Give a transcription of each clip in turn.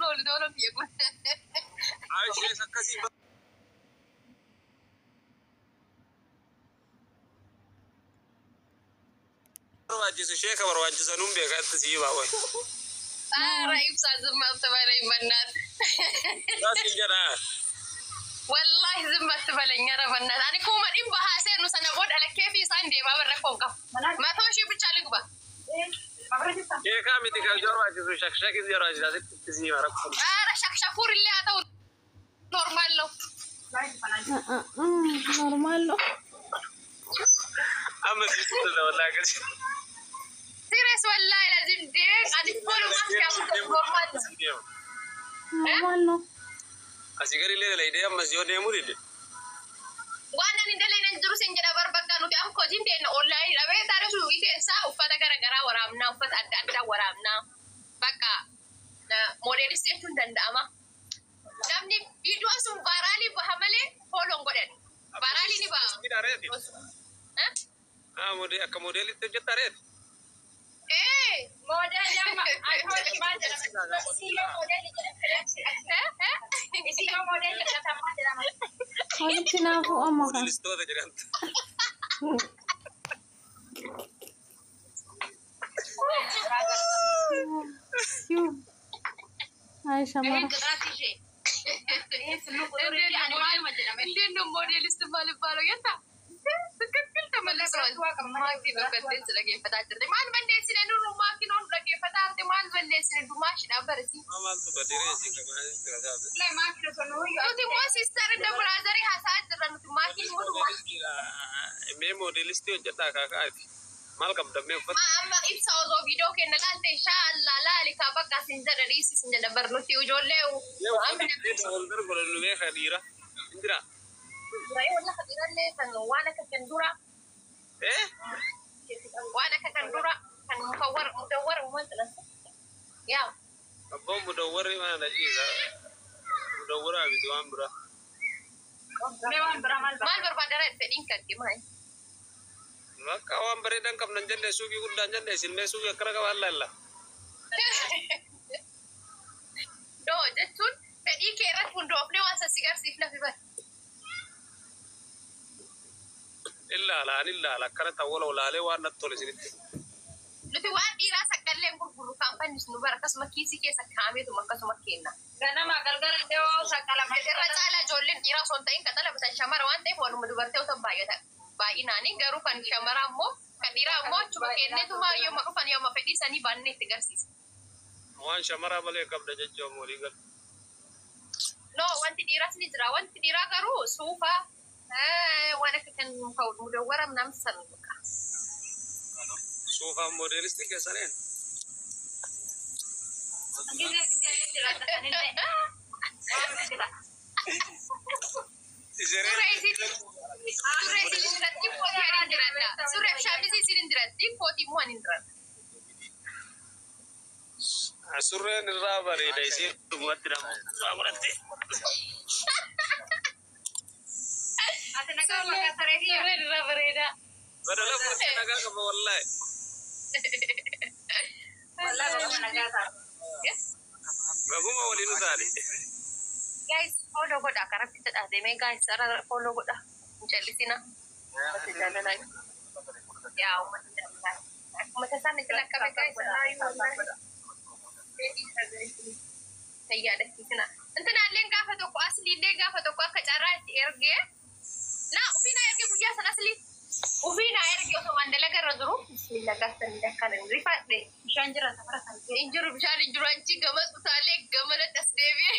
Oolu toora biyya kun. Isheen akkasii barbaachisu sheeka barbaachisan hun beeka itti sii baawwan. Aara ibsaa ዝም አትበለኝ በእናትህ። Taasiin jedha. Wallaahi ዝም አትበለኝ ኧረ በእናትህ። Ani 100,000 haa seenu sana booda lakkee fi isaan deemaa barra koon qabu. 100,000 ብቻ ልግባ። Sheekaa miti kan barbaachisu shakshakis barbaachisa asitti itti sii rakkoo. ኧረ ሸክሸኩር illee haa ta'u normal ነው። Normal ነው። Amma sii kutulla wallaahi akkasii. Serious wallahi lazim deem ani fuulumaaf normal Normal ነው። Asii gadi illee dalaydee ammas yoo deemu dide. Waan ani dalaynan jiru sin jedha bar bakka nuti amma hojiin teenya online dhabee taaree suuqii keessaa uffata garaagaraa waraabnaa, uffata adda addaa waraabnaa, bakka moodelistii jechuun danda'ama. Namni viidiyoo sun viral baha malee follow n godhan. Viral ni baha. Akka moodelitti hojjetta reeti. Ee. Moodeelii amma ani maal jedhama? Isiyyoo moodeelii jedhama. Isiyyoo moodeelii jedhama jedhama. Walitti naafuu amma kan. Moodelistoota jedhamtu. Ay shamara. እንዴት ነው ሞዴሊስት ማልባለው? የታ ትክክል ተመልሷል። Maakii tokkotti dhaggeeffataa jirti. Maal balleessine nurru maakiin dhaggeeffataa jirti. Maal balleessine dumaashidha barsi. Maaltu badiree isin qaban Nuti immoo sister and brother haasaa jirra nuti maakiin immoo Mee moodelistii hojjedhaa kaakaati. Maal qabda mee uffata? Amma ibsa osoo viidiyoo kenna laalte inshaallah laali kaa bakka sin jedha dhiisi sin jedha bar nuti ijoollee Wal dargolannu beeka dhiira. Indira. Wallah dhiirallee kan waan akka kan dura Eh? waan akka kan dura kan mukawwar mudawwar maal jedhan yaa. Abboon mudawwarri mana na ciisa. Mudawwaraa miti waan biraa. Maal barbaadara fedhiin kan maal? Bakka waan bareedan qabnan jenne suuqii guddaan jenne isin mee suuqii akkana qabaan laalla. No jechuun fedhii kee irratti hundoofnee waan sassi garsiifna fi bari. Ilaala ani ilaala akkana ta'u laalee waan natti tole isinitti. Nuti waan dhiiraa saqqallee gurgurru kan fannisnu bara akkasuma kiisii keessa kaameetuma akkasuma kenna. Ganama galgala dhiyoo saqqalama. Irra caalaa ijoolleen dhiiraa osoo hin ta'in kan xalabatan shamara waan ta'eef waluma dubartii otoo baay'ata. Baay'inaanii garuu kan shamaraa immoo kan dhiiraa immoo achuma kenneetuma yooma dhufan yooma fedhii isaanii baannee itti garsiisa. Waan shamaraa malee qabda jechuun walii galu. No, wanti dhiiraas ni jira. Wanti dhiiraa garuu suufa waan akka kan mudawwara namsan. Suufaan moodelistii keessaneen. Surree isin diratti, kootii ani diradha. Surree fi shaamizii isin diratti, kootii immoo ani diradha. Surreen irraa bareeda ishee dhugumatti nama godhatte. Surreen irraa bareeda. Badala fuutee nagaa qaba wallaahi. Baguma waliin utaale. Guys, follow godha. Karaa itti dhaatemee guys, follow godha. Hin callisina. Uummata jaalalaa. Yaa uummata jaalalaa. Akkuma tasaan itti lakkabe guys. Hin yaadachiisina. Intinaalleen gaafa tokko asliillee gaafa tokko akka carraa itti ergee. Na ofii naa ergee guyyaa sana aslii. Ofii naa ergee osoo waan dalaga irra jiru. Bismillah gaafa inni akkana hin rifadhe. Bishaan jira safara kan. Hin jiru, bishaan hin jiru, achi gama utaalee gamanatti as deebi'e.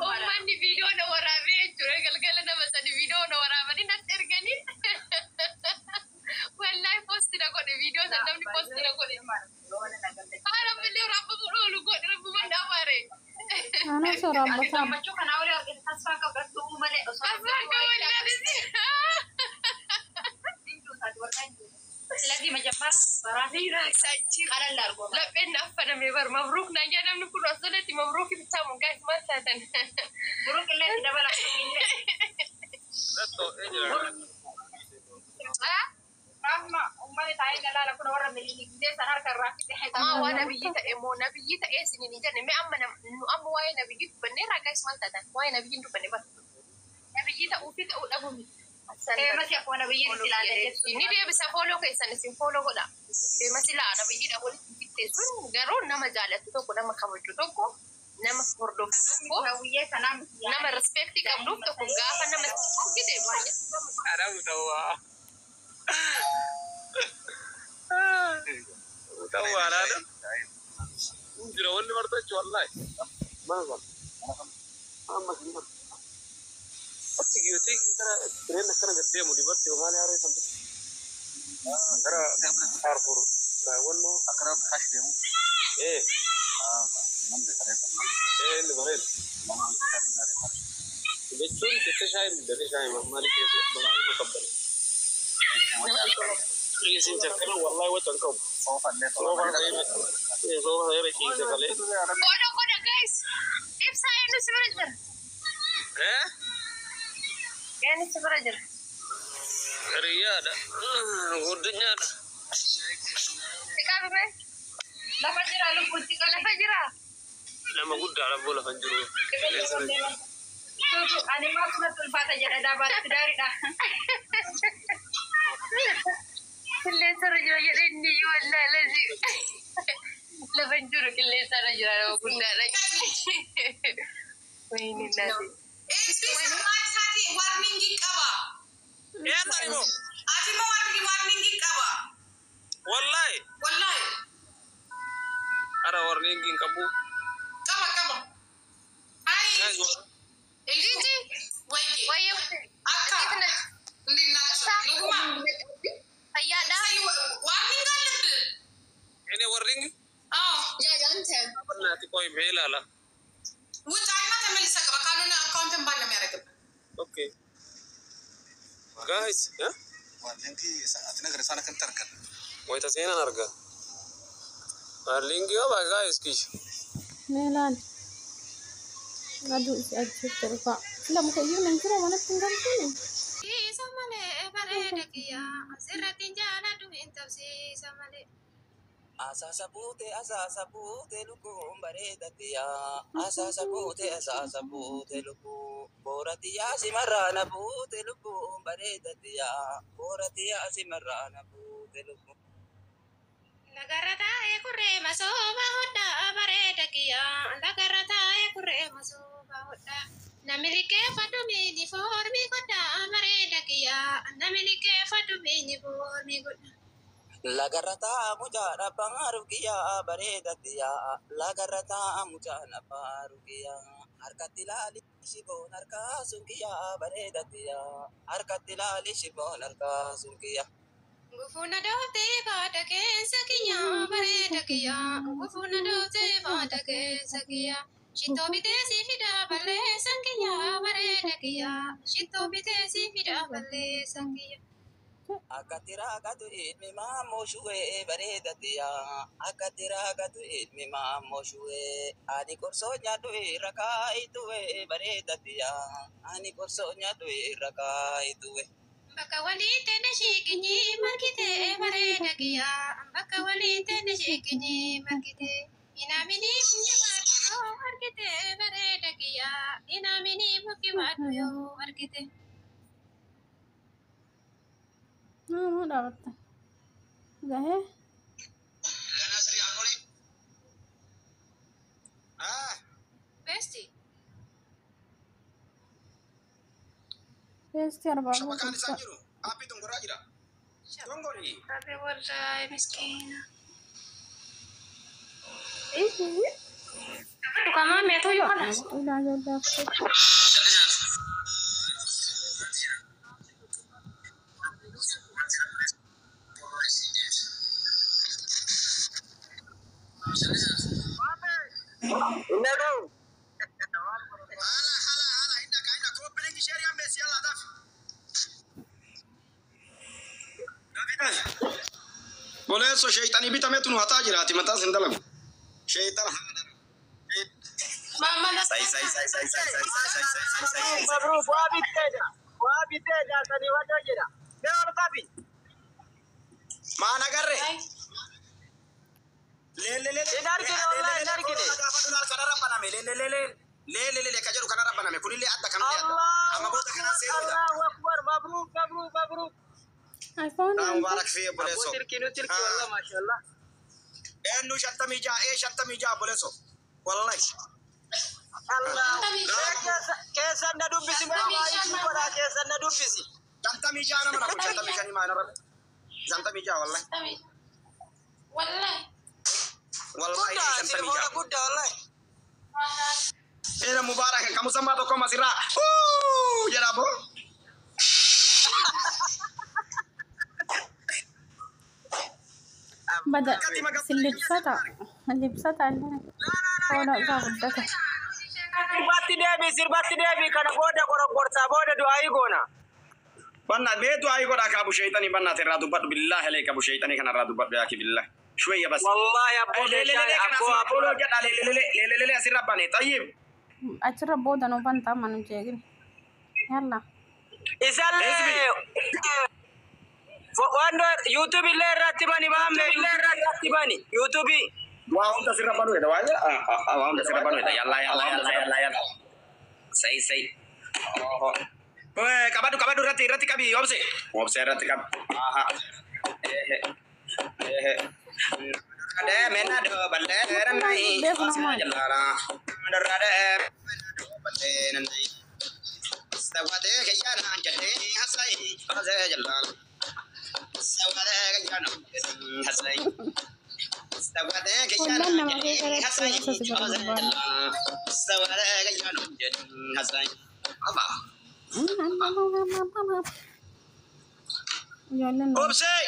Uummanni viidiyoo na waraabee jechuudha. Galgala nama sadi viidiyoo na waraabanii natti erganii. Wallaahi post na godhe viidiyoo sana namni post na godhe. Haala malee waraabamuu oolu godhe rabbi manni amaare. Anas waraabbataa. Gammachuu kanaa olii argite tasfaa qabdatu malee osoo. Tasfaa qabadhu. ስለዚህ መጀመሪያ በራሴ ቀለል አድርጎ Lapheen naaf faname bar mabruuk naan jaa namni kun as jalatti mabruuk bittaa mun gaas maal taatan. ብሩክ ላይ ደበላ Rattoo jira. ራህማ malee taa'ee galaala kun warra miliikisee san harka irraa fite. Maa waa nabiyyi ta'e moo nabiyyi ta'ee isiniin hin jenne mee amma nu amma waa'ee nabiyyi dubbannee ragaa is maal taatan waa'ee nabiyyi hin dubbanne bara. Nabiyyi ta'uu fi ta'uu dhabuu miti. Deemasi akkuma nabiyyiin itti ilaalan jechuudha. Ni deebisa follow keessan isin follow godha. Deemasi laa nabiyyiidha walitti qixxeessuun garuu nama jaallattu tokko, nama kabaju tokko, nama hordofu tokko, Hawwiyyee sanaa miti. Nama respectii qabduuf tokko gaafa nama argite baay'ee. Ara mutawaa. Mutawaa laala. Jira wanni martachu wallahi. Mana kan. Amma sin bar. Achi giyotee gara tireen akkana gad deemu dubartii maali haree san. Gara Darfur. Wannoo Akkana hash deemu. Eh Namni kareessa. Eh inni bareeda. Jechuun jecha shaayii dubbatee shaayii maali keessa balaa ilma qabbane. Isin chakkana wallahi wacce hin qabu. Soofallee Soofaa ta'ee soofaa ta'ee ciise malee. Follow godha guys. Ibsaa eenyu si bira jira? Eh? Eenyu si bira jira? Hiriyaadha. Guddinyaadha. Si qabime? Lafa jira lubbuutti qaba. Lafa jira? Nama guddaadha boo lafa hin jiru. Ani maaf natti ulfaata jedha daabaatti gaariidha. Qilleensa irra jira jedhee inni iyyuu wallaahi lazi. Lafa hin jiru qilleensa irra jira nama guddaadha. Wayini naati. Warningii qaba. Eenyu immoo? Ati immoo warningii qaba. Wallahi. Wallahi. Ara warning hin qabu. Qaba qaba. Ayi. Gigi. Wayye. Wayyee. Akka. እንዴት ናቸው? ንጉማ Fayyaadha. Warning አለብህ። Inni warning አዎ naati qoy mee ilaala. ውጣና ተመልሰህ ግባ። ካልሆነ account ን ban ነው የሚያደርግብህ። Okay. Guys, eh? Warningi ati nagara isaan akkamitti argan? Wayita seenan arga. Warning yoo baa guys kish. Mee ilaali. Aduu isi ajjeefte dhufaa. Sila mukayyuu nan jira manatti hin galchine. Isa malee bareeda kiyyaa asirratti jaaladhu hin tabsiisa malee. Asaasa buute asaasa buute lukkuun bareedattiyaa. Asaasa buute asaasa buute lukkuu. Boorattiyaa simarraa na buute lukkuun bareedattiyaa. Boorattiyaa simarraa na buute lukkuun. Lagarra taa'ee kurree masooba hodhaa bareeda kiyyaa. Lagarra taa'ee kurree masooba hodhaa. Namni liqeeffadhu miini foormii godhaa bareeda kiyyaa. Namni liqeeffadhu miini foormii godhaa. Lagarra taa'a mucaa dhabbaa rukiyyaa bareedattiyaa. Lagarra taa'a mucaa dhabbaa rukiyyaa. Harkatti ilaali shiboon harkaa sunkiyyaa bareedattiyaa. Harkatti ilaali shiboon harkaa sunkiyyaa. Gufuuna dooftee baada keessa kiyyaa bareeda kiyyaa. Gufuuna dooftee baada keessa kiyyaa. Shittoo bitee si fidaa balleessan kiyyaa bareeda kiyyaa. Shittoo bitee si fidaa balleessan kiyyaa. Akkatti raaqatu ilmi maammoo shuwee bareedattiyaa. Akkatti raaqatu ilmi maammoo shuwee. Ani qorsoo nyaadhu irra kaayituwee bareedattiyaa. Ani qorsoo nyaadhu irra kaayituwee. Bakka walii teenne shiiqinyii margitee bareeda kiyyaa. Bakka walii teenne shiiqinyii margitee. Inaaminii muki baadhu yoo argitee bareeda kiyyaa. Inaaminii muki baadhu yoo argitee. Maa dhaabatta? Gahee? Beesti. Beesti arbaa Shabakaan isaan jiru. Aappii dongoraa jira. Dongori. Rabbi wallahi miskiina. Dhugamaa meetu yoo kanas. Ilaa jalaa. Haala haala haala hinna kaa hinna copy link share ammeessi yalla daf. Boleesso sheexanii bitametu nu hataa jiraati mataa sin dalagu. Sheexana. Sai sai sai sai sai sai sai sai sai sai sai. Mabruuf waa bitteedha. Waa bitteedha sanii wajja jedha. Mee ol qabi. Maan agarre? Leelelele. Hin argine wallahi hin argine. Kanarra baname leelelele. Leelelele ka jedhu kanarra baname kunillee adda kanallee adda. Amma booda kanaan seenuudha. Allahu akbar mabruk mabruk mabruk. iPhone Mubaarak fi Abboo obboleessoo. tirkii nu tirkii wallah maashaallah. Eenyu 56 ee 56 obboleessoo. Wallahi. Allah. Keessan na dubbisi mee maayikii godhaa keessan na dubbisi. 56 nama na kun 55 maal irra. 56 wallahi. Wallahi. Wallahi Guddaa 56. silfoona guddaa wallahi. Eena Mubaarak kan musammaa tokko masirraa. Jedha boo. Bada si libsata libsata illee fuula isaa guddata. Sirbatti deebi sirbatti deebi kana booda gorogorsaa booda du'aayii goona. Banna mee du'aayii godhaa kaabu sheeyxanii bannaati irraa dubbadhu billaahi alayka abu sheeyxanii kana irraa dubbadhu yaaki billaahi. Shwayya bas. Wallahi abboo Leelelele meeshaa kana abboo asirra abboo. booloo jedha leelelele leelelele asirra bane xayyib. Achirra booda nu bantaa amma nu jeegin. Yalla. Isallee waan YouTube illee irratti bani maamme illee irratti bani YouTube. Waa hunda asirra banuu jedha waa hunda asirra banuu jedha yallaa yallaa yallaa yallaa yallaa. Sayi sayi. Qabadhu qabadhu irratti irratti qabi obse. Obse irratti qabi. Aha. Ehe. Ehe. Deemena dooballee nanayi. Jalala. Deemena dooballee nanayi. Sawadee kayyaanaan jedhee hasayi. Hasayi jalala. Sawadee kayyaanaan jedhee hasayi. Sawadee Wallaan kayyaanaan nama jedhee keessa hasayi. irratti si Hasayi barbaada. jalala. Sawadee kayyaanaan jedhee hasayi. Abaa. Ijoolleen Obsee.